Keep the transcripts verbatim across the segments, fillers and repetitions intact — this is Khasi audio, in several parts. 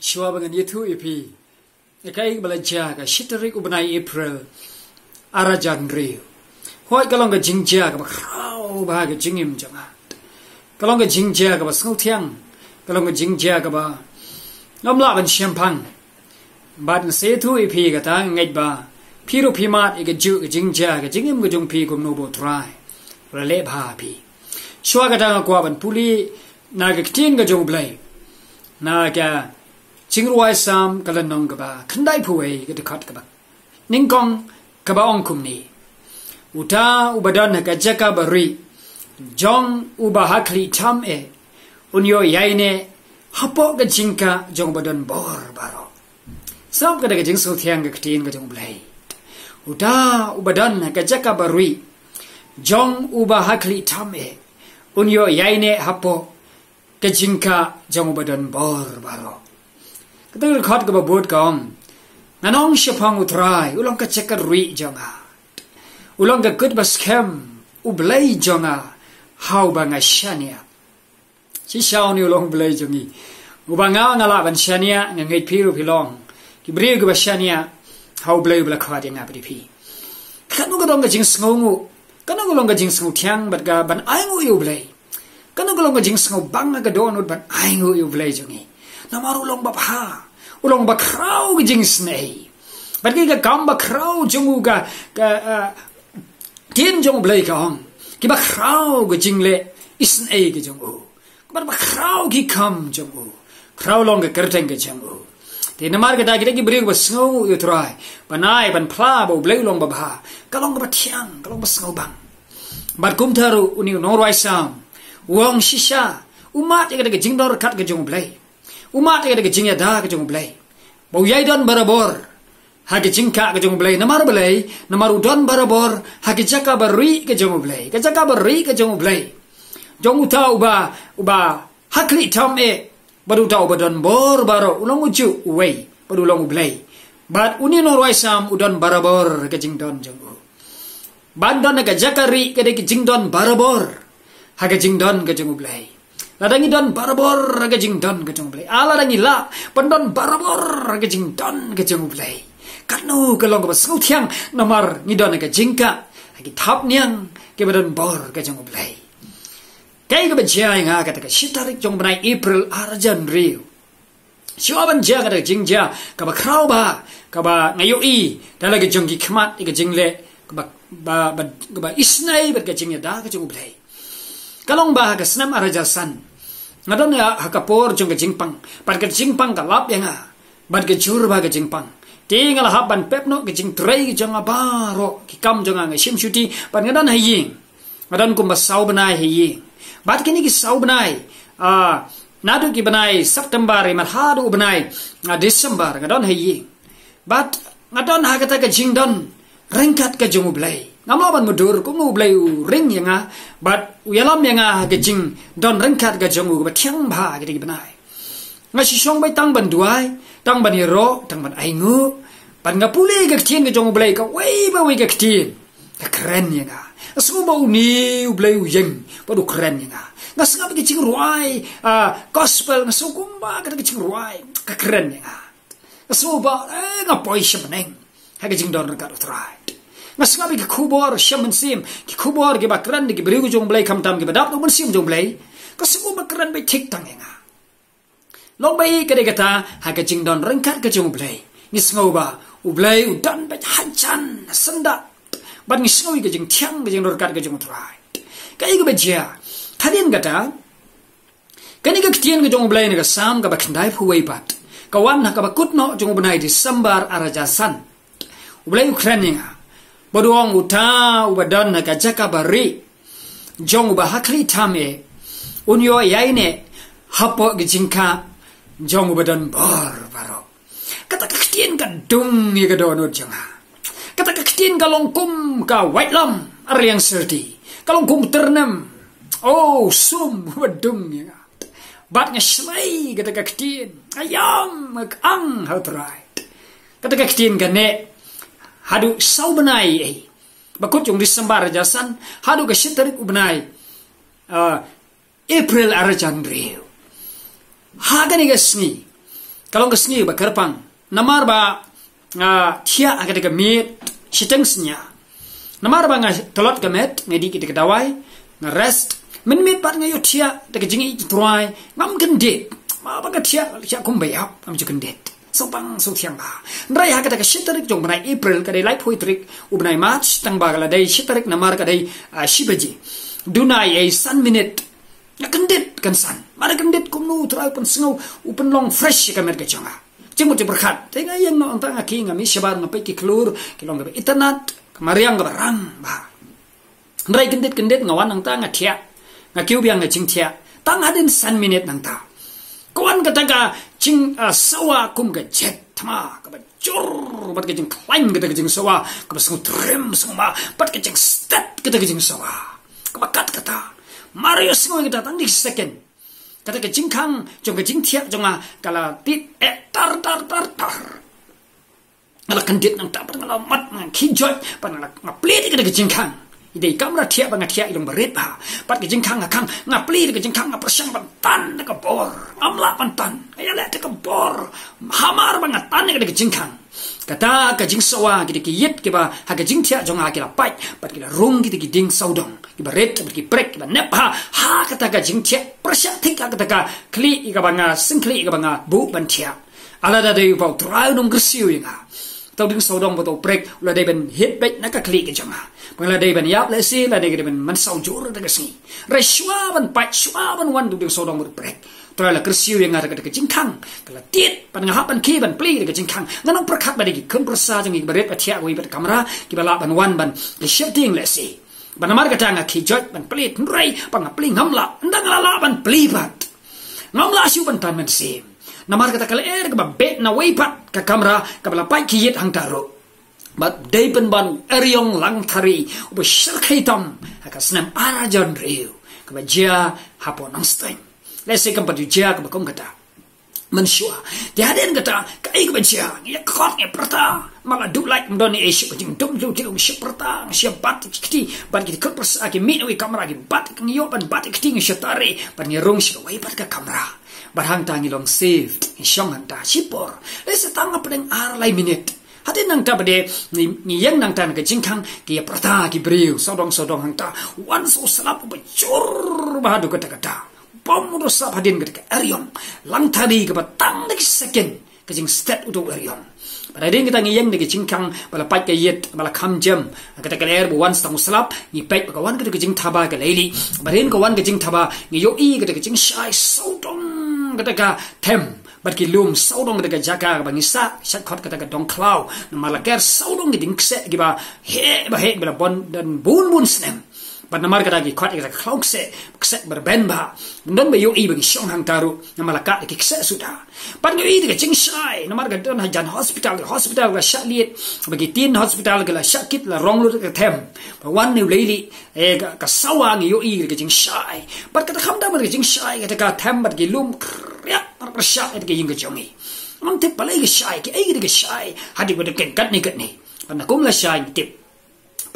Shuwa ba ngan ïathuh ïa phi ïa kaei ba la jia ha ka shi tarik u bnai April, ar hajar hynriew. Hooid, ka long ka jingjia kaba khraw bha ha ka jingim jong nga. Ka long ka jingjia kaba sngewthiang. Ka long ka jingjia kaba ngam lah ban shemphang. Bad nga sa ïathuh ïa phi kata, nga ngeit ba phi ruh phi mad ïa kajuh ka jingjia ha ka jingim ka jong phi kumno ba U Trai u la leh bha ha phi. Shuwa kata nga kwah ban pule na ka ktien ka jong U Blei, na ka Jingrwai Salm ka lynnong kaba khyndaiphew wei, ka dkhot kaba nyngkong, kaba ong kumne: Uta uba don ha ka jaka barieh jong uba ha khlieh tam eh, un ïoh ïaineh hapoh ka jingkah jong uba don bor baroh. Sngap kata ka jingsngewthiang ka ktien ka jong U Blei: Uta uba don ha ka jaka barieh jong uba ha khlieh tam eh, un ïoh ïaineh hapoh ka jingkah jong uba don bor baroh. Kata ka dkhot kaba bud ka ong: Ngan ong shaphang U Trai, u long ka jaka rieh jong nga, u long ka kut ba skhem, U Blei jong nga, ha uba nga shaniah. Shisha une u long U Blei jong ngi, uba nga nga lah ban shaniah. Nga ngeit phi ruh phi long ki briew kiba shaniah ha U Blei uba la khot ïa nga bad ïa phi. Kano ka long ka jingsngewnguh, kano ka long ka jingsngewthiang bad kaban ainguh ïa U Blei? Kano ka long ka jingsngewbang ha ka dohnud ban ainguh ïa U Blei jong ngi? Namar u long babha, u long bakhraw ka jingisynei. Bad ka kam bakhraw jong u, ka, ka, ah, ktien jong U Blei ka ong, kiba khraw ka jingleh isynei ka jong u, bad bakhraw ki kam jong u, khraw long ka kyrteng ka jong u. Te namar kata kita ki briew ba sngew ïa U Trai, ban ai ban phla ba U Blei u long babha, ka long kaba thiang, ka long ba sngewbang. Bad kumta ruh une u nongrwai Salm u ong shisha, u mad ïa kata ka jingdon ryngkat ka jong U Blei, u mad ïa kata ka jingïada ka jong U Blei, ba u ïai don barabor ha ka jingkah ka jong U Blei. Namar balei? Namar u don barabor ha ka jaka barieh ka jong U Blei, ka jaka barieh ka jong U Blei, jong uta uba, uba ha khlieh tam eh, bad uta uba don bor baroh. U long ujuh uwei, bad u long U Blei. Bad une u nongrwai Salm u don barabor ha ka jingdon jong u. Ban don ha ka jaka rieh ka dei ka jingdon barabor ha ka jingdon ka jong U Blei. Lada ngi don barabor ha ka jingdon ka jong U Blei, ah, lada ngi lah ban don barabor ha ka jingdon ka jong U Blei, kano ka long kaba sngewthiang, namar ngi don ha ka jingkah, ha ki thapniang kiba don bor ka jong U Blei. Kaei kaba jia ïa nga kata ka shi tarik jong u bnai April ar hajar hynriew? Shuwa ban jia kata ka jingjia kaba khraw bha, kaba nga ïohi da la ka jong ki khmat ïa ka jingleh kaba, ba, ba, kaba isynei bad ka jingïada ka jong U Blei, ka long ba ha ka snem ar hajar san, nga don ha, ha ka por jong ka jingpang. Bad ka jingpang ka lap ïa nga, bad ka jur bha ka jingpang. Te nga la hap ban pep noh ka jingtrei ka jong nga baroh, ki kam jong nga, nga shim shuti, bad nga don ha ïing. Nga don kumba saw bnai ha ïing. Bad kine ki saw bnai, ah, naduh ki bnai September, i mar haduh u bnai, ah, December, nga don ha ïing. Bad nga don ha kata ka jingdon ryngkat ka jong U Blei. Ngam lah ban mutdur kumno U Blei u ring ïa nga, bad u ïalam ïa nga ha ka jingdon ryngkat ka jong u kaba thiang bha ha kata ki bnai. Nga shu shong beit tang ban duwai, tang ban ïaroh, tang ban ainguh. Bad nga pule ka ktien ka jong U Blei, kawei pa kawei ka ktien ka kren ïa nga. Nga sngew ba une U Blei u ïeng bad u kren ïa nga. Nga sngap ïa ka jingrwai, ah, gospel, nga sngew kumba kata ka jingrwai ka kren ïa nga. Nga sngew ba, eh, nga poi sha bneng ha ka jingdon ryngkat U Trai. Nga sngap ïa ki khubor sha mynsiem, ki khubor kiba kren da ki briew ka jong U Blei, khamtam kiba dap da u Mynsiem jong U Blei. Nga sngew ba kren beit thik tang ïa nga. Long ba ïa ka dei kata, ha ka jingdon ryngkat ka jong U Blei, ngi sngew ba U Blei u don beit hajan syndah. Bad ngi sngew ïa ka jingthiang ka jingdon ryngkat ka jong U Trai. Kaei kaba jia? Hadien kata, kane ka ktien ka jong U Blei na ka Salm kaba khyndaiphew wei pat ka wan ha kaba kut noh jong u bnai December ar hajar san. U Blei u kren ïa nga, bad u ong, uta uba don ha ka jaka barieh jong uba ha khlieh tam eh, un ïoh ïaineh hapoh ka jingkah jong uba don bor baroh. Kata ka ktien ka dung ïa ka dohnud jong nga. Kata ka ktien ka long kum ka waitlam ar liang syrti. Ka long kum tyrnem, oh, sum uba dung ïa nga. Bad nga shlei kata ka ktien, nga ïam, nga kyang ha U Trai. Kata ka ktien ka neh haduh saw bnai, eh, ba kut jong December ar hajar san haduh ka shi tarik u bnai, ah, April ar hajar hynriew. Ha kane ka sngi, Ka long ka sngi ba kyrpang. Namar ba nga thiah ha kata ka miet shiteng synñia. Namar ba nga tlot ka met, nga dih kita ka dawai, nga rest. Mynmiet pat nga ïoh thiah da ka jingïeit Trai, ngam kyndit. Ma ba nga thiah, thiah kum ba ïap, ngam ju kyndit. Sngewbang sngewthiang bha. Hynrei ha kata ka shi tarik jong bnai April, ka dei laiphew tarik u bnai March, tang ba ka la dei shi tarik namar ka dei, ah, shi baje. Duna ei san minit. Nga kyndit kynsan. Ma da kyndit kumno, Trai u pynsngew, u pynlong fresh ïa ka met ka jong nga. Jingmut jingpyrkhat. Te nga ïeng noh hangta, nga khie, nga mih shabar, nga peit ki khlur, ki long kaba itynnad, ka mariang kaba rang bha. Hynrei kyndit kyndit nga wan hangta, nga thiah. Nga kiew biang ka jingthiah. Tang hadien san minit nangta, ka wan kata ka jing, ah, sawa kum ka jet thma, kaba jur, bad ka jingkhlaiñ kata ka jingsawa, kaba sngewtriem sngewma, bad ka jingstet kata ka jingsawa, kaba kat kata. Mar ïohsngew ïa kata tang da ki second, kata ka jingkhang jong ka jingthiah jong nga ka la tied eh tar tar tar tar. Nga la kyndit nangta, bad nga la mat, nga khie joit, bad nga la, nga plie ïa kata ka jingkhang. I dei i kamra thiah ba nga thiah i long ba rit bha. Bad ka jingkhang nga khang, nga plie ïa ka jingkhang, nga pyrshang ban tan da ka bor. Ngam lah ban tan. Nga ïaleh da ka bor. Hamar ba nga tan ïa kata ka jingkhang, kata ka jingsawa, ki dei ki ïit kiba ha ka jingthiah jong nga ki la pait, bad ki la rung kita ki dieng sawdong kiba rit, bad ki prek kiba nep ha, ha kata ka jingthiah. Pyrshah thik ha kata ka khlieh ïa kaba nga sngewkhlieh, ïa kaba nga buh ban thiah. Lada dei ba U Trai un ym kyrsiew ïa nga, uto u dieng sawdong bad uto u prek u la dei ban hit beit na ka khlieh ka jong nga. Ba nga la dei ban ïap lehse, la dei ka dei ban mynsaw jur da ka sngi. Hynrei shuwa ban pait, shuwa ban wan uto u dieng sawdong bad u prek, U Trai u la kyrsiew ïa nga da ka, da ka jingkhang. Ka la tied, bad nga hap ban khie ban plie da ka jingkhang. Nga nang pyrkhat ba dei ki khun pyrsa jong ngi kiba rit ba thiah kawei pat ka kamra, kiba lah ban wan ban ïa sheptieng lehse. Bad namar kata nga khie joit ban plie, hynrei ba nga plie ngam lah, ynda nga la lah ban plie pat, ngam lah shuh ban tan mynsiem. Namar kata ka lyer kaba beit na wei pat ka kamra, kaba la pait ki ïit hangta ruh. Bad dei pynban u eriong Langthari uba shyrkhei tam ha ka snem ar hajar hynriew, kaba jia hapoh Nongstoiñ. Lehse kam pat ju jia kaba kum kata mynshuwa. Te hadien kata, kaei kaba jia? Ngi ïa khot, ngi ïa pyrta. Ma la duh lait, ym don ei ei shuh, ka jingdum jong ki, ngi shu pyrta, ngi shu bat ki kti, bad ki khun pyrsa ki mih na wei kamra, ki bat, ngi ïoh ban bat ki kti, ngi shu tari, bad ngi rung sha kawei pat ka kamra. Bad hangta ngi long safe, ngi shong hangta shipor. Lehse tang hapdeng ar lai minit. Hadien nangta pat de ngi, ngi ïeng nangta na ka jingkhang, ki ïa pyrta ki briew sawdong sawdong hangta. Wan sa u slap uba jur bha haduh katta katta. Bom u dang slap hadien kata ka eriong Langthari kaba tang da ki second ka jingstet uto u eriong. Bad hadien kata ngi ïeng da ka jingkhang ba la pait ka ïit ba la kham jem. Kata ka lyer ba wan sa tang u slap, ngi peit ba ka wan kata ka jingthaba ka leilieh. Bad hadien ka wan ka jingthaba, ngi ïohi kata ka jingshai sawdong kata ka them, bad ki lum sawdong kata ka jaka kaba ngi sah, shait khot kata ka Dongkhlaw. Namar la ker sawdong ki dieng kseh kiba heh ba heh, ba la bun don bun bun snem. Bad namar kata ki khot ïa kata ka khlaw kseh, kseh ba rben bha. Ym don ba ïohi ba ngi shong hangta ruh, namar la kah da ki kseh suda. Bad ngi ïohi da ka jingshai, namar ka don hajan hospital, ka hospital ka la shah liet, ba ki tien hospital ka la shah kit, la rong lut ka them. Ba wan ne u leilieh, eh, ka, ka sawa, ngi ïohi da ka jingshai. Bad kata khamtam da ka jingshai, kata ka them bad ki lum, kriak, mar pyrshah ïa ka ïing ka jong ngi. Ngam tip balei ka shai, kiei kata ka shai, hadien ba dang ken katne katne. Bad na kum la shai ngi tip.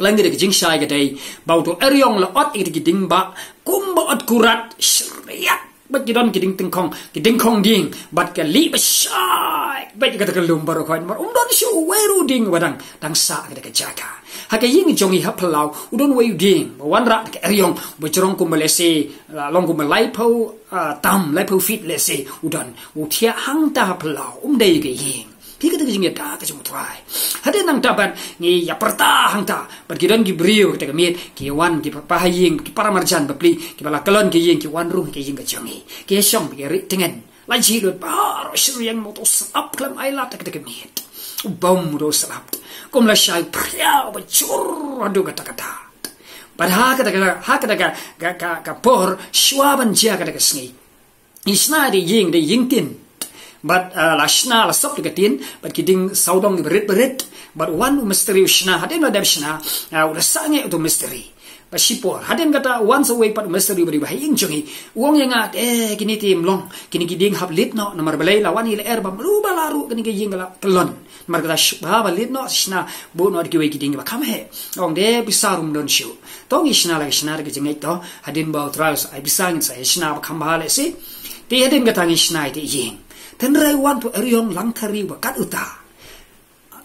Pynlong ïa ka jingshai ka dei ba uto u eriong la ot ïa ki dieng ba kumba ot kurat, shriak. Bad ki don ki dieng tyngkhong, ki dieng khong dieng, bad ka lieh ba shai bad kata ka lum baroh khoit, namar um don shuh uwei ruh u dieng uba dang, dang sah ha kata ka jaka. Ha ka ïing jong ngi ha phyllaw u don uwei u dieng ba wanrah da ka eriong, ba jrong kumba lehse, ah, long kumba laiphew, ah, tam, laiphew feet lehse u don. U thiah hangta ha phyllaw, um dei ka ïing. Phi, kata ka jingïada ka jong U Trai. Hadien nangta bad ngi ïa pyrta hangta, bad ki don ki briew kata ka miet, ki wan, ki para ïing, ki para marjan bapli, kiba la kyllon ka ïing, ki wan rung ha ka ïing ka jong ngi. Ki ïa shong, ki ïa rieh tngen. La jhieh lut baroh shi ryngwiang, ma uto u slap khlem ai lad ha kata ka miet. U bom uto u slap. Kum la shai, phriaw ba jur haduh katta katta. Bad ha kata ka, ha kata ka, ka, ka, ka por shuwa ban jia kata ka sngi, ngi shna ha ïing, ha ïing tin. Bad, ah, la shna, la sop da ka tin, bad ki dieng sawdong kiba rit ba rit. Bad wan u mistri u shna, hadien ba la dep shna, ah, u la sangeh uto u mistri. Bad shipor, hadien kata wan sa uwei pat u mistri uba dei ba ha ïing jong ngi. U ong ïa nga, eh, kine te ym long, kine ki dieng hap leit noh, namar balei, la wan ïa lyer ba mluh ba lah ruh kane ka ïing ka la kyllon. Namar kata shu ba, ba leit noh, shna buh noh da kiwei ki dieng kiba kham heh. Ong de pisa ruh ym don shuh. To ngi shna la ka shna da ka jingngeit to, hadien ba U Trai u sa ai pisa ngin sa ïa shna ba kham bha lehse. Te hadien kata ngi shna ïa ïing. Tynrai wan tu eriong lang thari ba kat uta.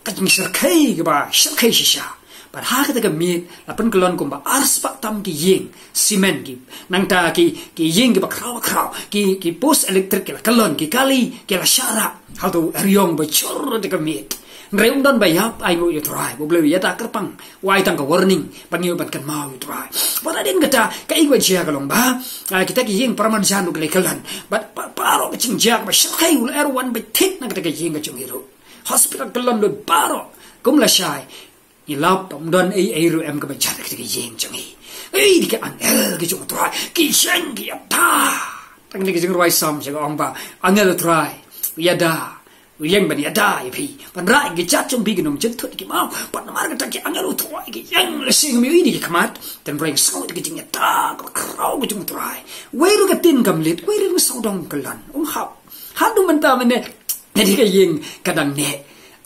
Ka jingshyrkhei kaba shyrkhei shisha. Bad ha kata ka miet la pynkyllon kumba arspah tam ki ïing simen ki. Nangta ki, ki ïing kiba khraw khraw, ki, ki post elektrik ki la kyllon, ki kali ki la shah rah. Hato eriong ba jur da ka miet. Hynrei um don ba ïap, ai nguh ïa u Trai. Ba U Blei u ïada kyrpang, u ai tang ka warning ba ngi ban kynmaw ïa u Trai. Bad hadien kata kaei kaba jia ka long ba, ah, kita ki ïing para marjan ruh ki la kyllon. Bad ba, baroh ka jingjia kaba shyrkhei u la er wan beit thik na kata ka ïing ka jong ngi ruh. Hospital kyllon lut baroh. Kum lashai. Ngi lap ba um don ei ei ruh em kaba jia ha kata ka ïing jong ngi. Ei, dei ki angel ki jong u Trai. Ki ïeng ki ïada. Tang dei ki jingrwai Salm sha ka ong ba angel u Trai u ïada. U ïeng ban ïada ïa phi. Ban rah ïa ki jat jong phi kin ym jynthut ki maw. Bad namar kata ki angel u Trai ki ïeng lashai, ngi ïohi da ki khmat. Tynrai ngi sngew da ka jingïada kaba khraw ka jong u Trai. Wei ruh ka ktien kam leit, wei ruh ka sawdong ka lan. Um hap. Haduh mynta mynne, ka dei ka ïing ka dang neh.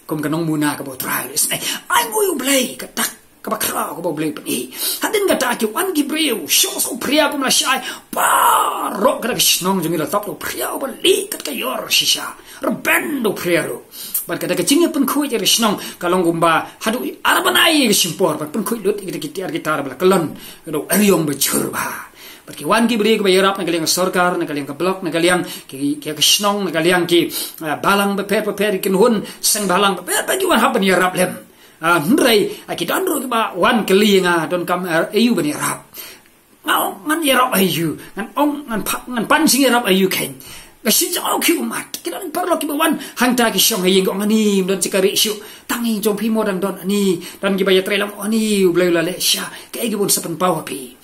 Kum ka nongmuna kaba u Trai u la isynei. Ai nguh ïa u Blei, ka dak kaba khraw kaba u Blei u pyni. Hadien kata ki wan ki briew, shong sha u phria kum lashai. Baroh kata ka shnong jong ngi la tap da u phria uba lieh kat ka ïor shisha. Rben da u phria ruh. Bad kata ka jingïapynkhuid ïa ka shnong ka long kumba haduh ar bnai ka shim por ban pynkhuid lut ïa kita ki tiar ki tar ba la kyllon da u eriong ba jur bha. Bad ki wan ki briew kiba ïarap na ka liang ka sorkar, na ka liang ka block, na ka liang ki, ki ka shnong, na ka liang ki, ah, balang bapher bapher, ki kynhun seng balang bapher bapher ki wan hap ban ïarap lem. Ah, hynrei, ah, ki don ruh kiba wan kylli ïa nga, donkam, ah, aïu ban ïarap. Nga ong ngan ïarap aïu, ngan ong ngan pa, ngan pan jingïarap aïu keiñ. Nga shu jngoh khie ummat. Ki don paralok kiba wan hangta ki shong ha ïing, ki ong ani, ym don jaka rieh shuh. Tang ïing jong phi mo dang don ani. Don kiba ïatreilang, ani, U Blei u la leh shisha. Kaei kaba un sa pynpaw ha phi.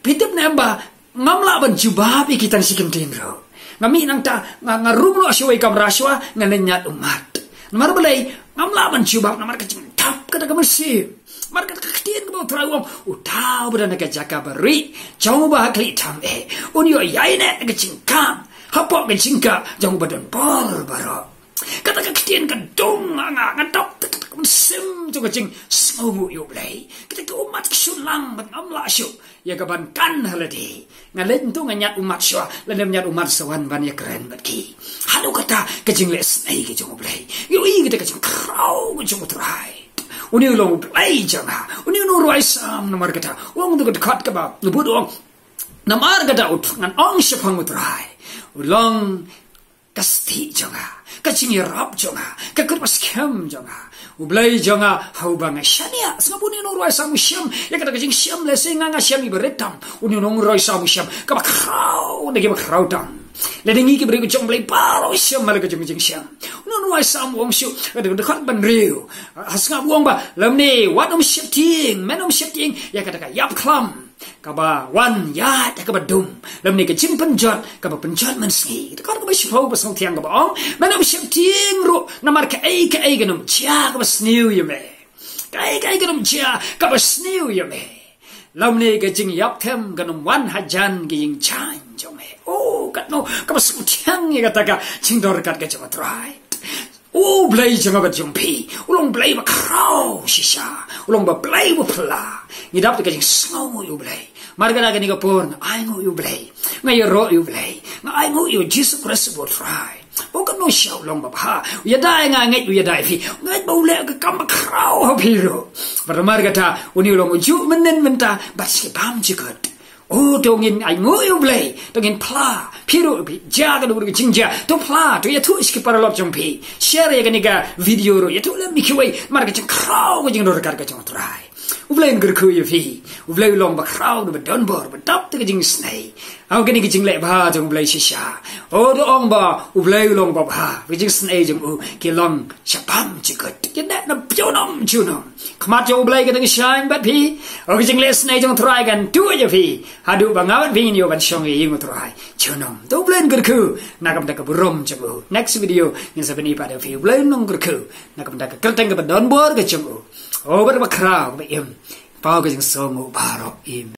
Phi tip ne em ba ngam lah ban jubab ïa ki tang shi kyntien ruh. Nga mih nangta, nga, nga rung noh shawei kamra shuwa, nga leit ñiad ummat. Namar balei, ngam lah ban jubab namar ka jingdap kata ka mynsiem. Namar kata ka ktien kaba u Trai u ong, uta uba don ha ka jaka barieh jong uba ha khlieh tam eh, un ïoh ïaineh da ka jingkam hapoh ka jingkah jong uba don bor baroh. Kata ka ktien ka dung ha nga, nga dap tang kata ka mynsiem jong ka jingsngewnguh ïa U Blei. Kita ki ummat ki shu lang bad ngam lah shuh ïa ka ban kan ha lade. Nga leit ntu nga ñiad ummat shuwa, lane ñiad ummat sa wan ban ïakren bad ki. Haduh kata ka jingleh snei ka jong U Blei. Ïohi kita ka jingkhraw ka jong U Trai. Une u long U Blei jong nga. Une u nongrwai Salm namar kata u ong tu ka dkhot kaba u bud u ong. Namar kata u Tr-, ngan ong shaphang U Trai, u long ka stieh jong nga, ka jingïarap jong nga, ka kut ba skhem jong nga, U Blei jong nga ha uba nga shaniah. Sngap, une u nongrwai Salm u shem ïa kata ka jingshem, lehse nga nga shem iba rit tam. Une u nongrwai Salm u shem kaba khraw na kiba khraw tam. Lada ngi ki briew ka jong U Blei baroh shem ma la ka jong ka jingshem. Une u nongrwai Salm u ong shuh, kata ka dkhot ba hynriew, ha sngap u ong ba lymne wat ym sheptieng, men ym sheptieng ïa kata ka ïap khlam kaba wan ïaid ha kaba dum, lymne ka jingpynjot kaba pynjot mynsngi. Te ka dkhot kaba shiphew ba sngewthiang kaba ong, men ym sheptieng ruh namar kaei kaei kan ym jia kaba sniew ïa me. Kaei kaei kan ym jia kaba sniew ïa me. Lymne ka jingïapthem kan ym wan hajan ka ïing jaiñ jong me. Oh, katno kaba sngewthiang ïa kata ka jingdon ryngkat ka jong U Trai. U Blei jong nga bad jong phi u long Blei ba khraw shisha, u long ba Blei ba phylla. Ngi dap da ka jingsngewnguh ïa U Blei. Mar kata kane ka por nga ainguh ïa U Blei, nga ïaroh ïa U Blei, nga ainguh ïa U Jisu Khrist uba U Trai. Oh, katno shisha u long ba bha. U ïada ïa nga, ngeit u ïada ïa phi, ngeit ba u leh ka kam ba khraw ha phi ruh. Bad namar kata une u long ujuh mynnin mynta bad shibam jukut. Oh, to ngin ainguh ïa U Blei, to ngin phla. Phi ruh phi jia kano kano ka jingjia, to phla, to ïathuh sha ki paralok jong phi. Share ïa kane ka video ruh, ïathuh lem ïa kiwei namar ka jingkhraw ka jingdon ryngkat ka jong U Trai. U Blei un kyrkhu ïa phi. U Blei u long ba khraw, ba donbor, ba dap da ka jingisnei. Ong kane ka jingleh bha jong U Blei shisha. Oh, to ong ba U Blei u long ba bha, ka jingisnei jong u ki long shabam jukut. Ki neh na junom junom. Khmat jong U Blei ka dang shaiñ bad phi. Oh, ka jingleh snei jong U Trai kan tuh ïa phi haduh ba nga bad phi ngin ïoh ban shong ïa ïing U Trai junom. To U Blei un kyrkhu na ka bynta ka burom jong u. Next video ngin sa pyni pat ïa phi. U Blei un kyrkhu na ka bynta ka kyrteng kaba donbor ka jong u. Oh, ba khraw ba im. Paw ka jingsngewnguh baroh. Amen.